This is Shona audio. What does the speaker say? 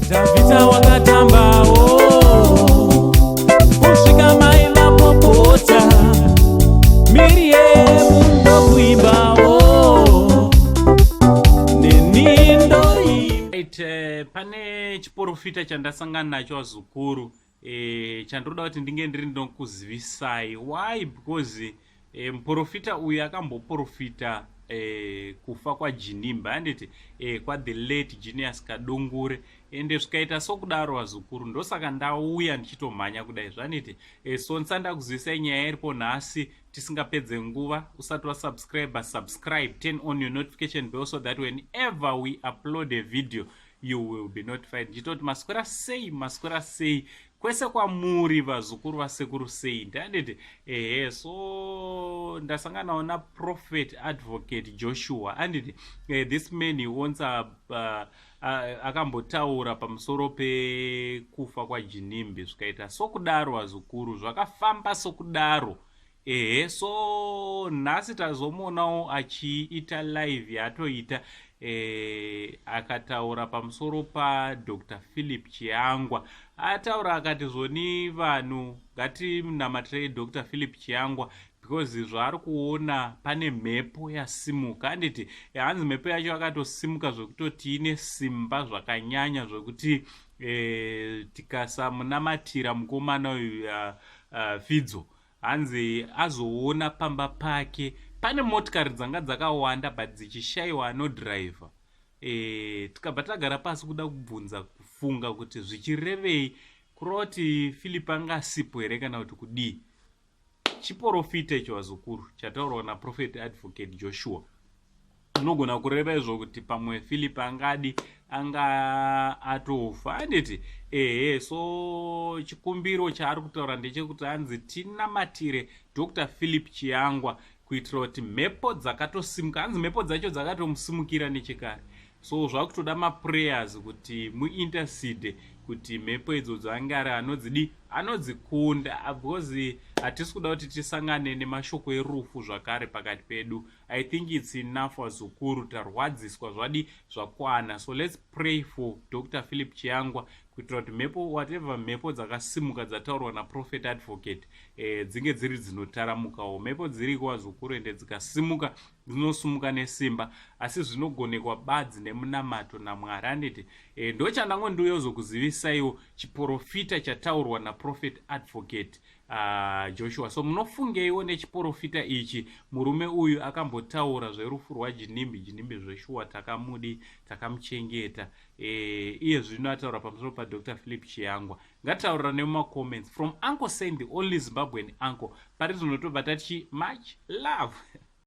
Dhavhidha wakatambawo kusvika mai vapopota, Miriyemu ndokuimbawo neni ndoimba. Right, pane chiporofita chandasangana nacho vazukuru, chandinoda kuti ndinge ndiri ndinokuzivisai. Why? Because muprofita uyu akamboprofita kufa kwaGinimbi, handiti? Kwa the late Genius Kadungure. Ende zvikaita sokudaro vazukuru, ndosaka ndauya ndichitomhanya kudai zvaniti. So ndisanda kuzivisai nyaya iripo nhasi. Tisingapedze nguva, usati wasubscribe, subscribe, turn on your notification bell so that whenever we upload a video you will be notified. Ndichitoti maswera sei, maswera sei kwese kwamuri vazukuru vasekuru sei, ndanditi? Ehe, so ndasanganawo naprophet advocate Joshua, anditi? This man, he wants akambotaura pamusoro pekufa kwaGinimbi, zvikaita sokudaro vazukuru, zvakafamba sokudaro. Ehe, so nhasi tazomuonawo achiita live yaatoita, akataura pamusoro paDr Philip Chiyangwa. Ataura akati zvoni vanhu ngatinamatirei Dr Philip Chiyangwa because zvaari kuona pane mhepo yasimuka, handiti? Hanzi mhepo yacho yakatosimuka zvekutoti ine simba zvakanyanya zvekuti tikasamunamatira mukomana uyu Fidzo, hanzi azoona pamba pake pane motikari dzanga dzakawanda but dzichishayiwa anodhiraivha. Tikabva tagara pasi kuda kubvunza, kufunga kuti zvichirevei, kureva kuti Philip anga asipo here kana kuti kudii. Chiprofita icho vazukuru chataurwa naprophet advocate Joshua unogona kureva izvo kuti pamwe Philip angadi anga atofa, handiti? Ehe, so chikumbiro chaari kutaura ndechekuti hanzi tinamatire Dr Philip Chiyangwa kuitira kuti mhepo dzakatosimuka, hanzi mhepo dzacho dzakatomusimukira nechekare, so zvakutoda maprayers kuti muintercede kuti mhepo idzodzo ange ari anodzidi, anodzikunda, because hatisi kuda kuti tisangane nemashoko erufu zvakare pakati pedu. I think it's enough vazukuru, tarwadziswa zvadi zvakwana. So let's pray for Dr Philip Chiyangwa kuitira kuti mhepo, whatever mhepo dzakasimuka dzataurwa naprophet advocate, dzinge dziri dzinotaramukawo. Mhepo dziriko vazukuru, ende dzikasimuka dzinosimuka nesimba, asi zvinogonekwa badzi nemunamato naMwari, handiti? Ndo chandangondiyozokuzivisiwo chiprofita chataurwa naprophet advocate Joshua. So munofungeiwo nechiprofita ichi? Murume uyu akambotaura zverufu rwaGinimbi. Ginimbi zveshuwa takamudi, takamuchengeta. Iye zvino ataura pamusoro paDr Philip Chiyangwa. Ngatitaurira nemumacomments. From Uncle Saint, the only Zimbabwean uncle, pari zvinotobva tati much love.